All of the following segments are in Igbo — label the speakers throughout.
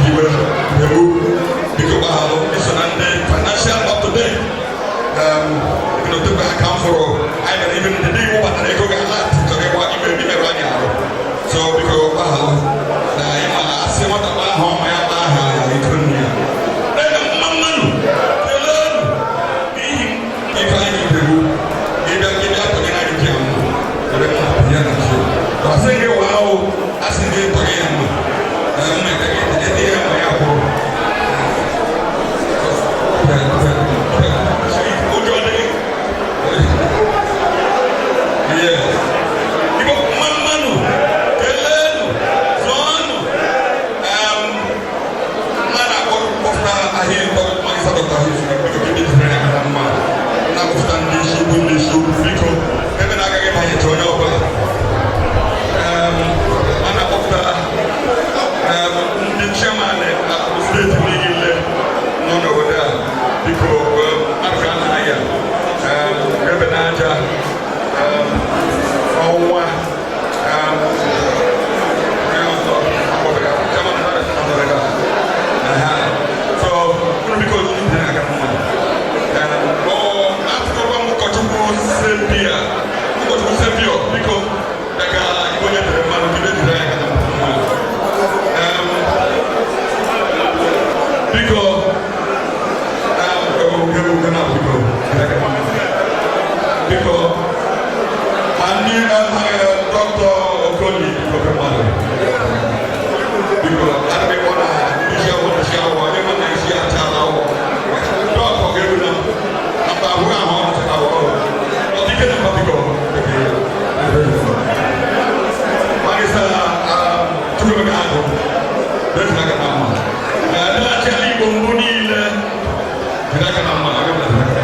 Speaker 1: Iwe Ewu, biko gbaghalụ, iso na ndị financial up to date. Otekwe aka m fụrụ anyị mere ibe ndị iwu batara ego ga-ala chọrọ ịgba ime imerụ anyị arụ, so biko gbaghalụ na ịma asị nwata gba aha ọma ya gba aha ya iko nne ya. Ee, mma mmanụ, keleenụ n'ihi Ifeanyị Ibegbu. Ịbịa ịbịa tọnyere anyị ji amụ were mma ya na chi, asị gị waa o, asị gị tọnye ya mma. Ee, mma ete ya mma ya kwụrụ. Ụjọ adịghị. Yes. Igbo, mma mmanụ, keleenụ, zụọnụ. Mma na-akpọpụta ahịa Magisa Dọkta Ahịa, biko gị jiri ya aka mma na-akpọpụta ndị isi ukwu, ndị isi ukwu, biko, ebe na-agaghị banyecha onye ọbụla. A na-akpọpụta ndị chairman steeti niile nọ n'obodo a, biko, arụga na ya ebe n'aja ọnwa onye ọzọ akpọbega chairman akpọbega. So unu biko ndị na-aga mma. Ọ atụkọkwa m ụkọchukwu Sepia, ụkọchukwu Sepio, biko, daga onye tere mmanụ gị mejiri anyị aka mma. Biko, biko, biko, ma ndị Dọkịta Okoli, oke mmadụ, biko, ana m ịkpọ na isi awọ, isi awọ, onye ma na isi achala awọ. Dọkịta ga-eru na mba ahụ ahụ ọ nọchara awọ ọdịke na mba, biko. Magisa Chukwuemeka Agụ, bẹ́ẹ̀ aka na mma. Ndị na-achị ala Igbo mbụ niile jiri aka na mma, aga m na aka.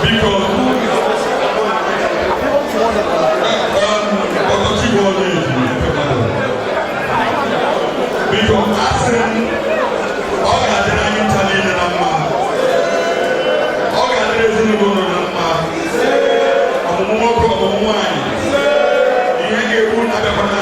Speaker 1: Biko, ọkọchị bụ onye biko, asị m ọ ga-adịrị anyị ncha niile na mma, ọ ga-adịrị ezinụlọ ụlọ na mma, ọmụmụ nwoke, ọmụmụ nwaanyị, ihe ga-egbu na-abịakwa na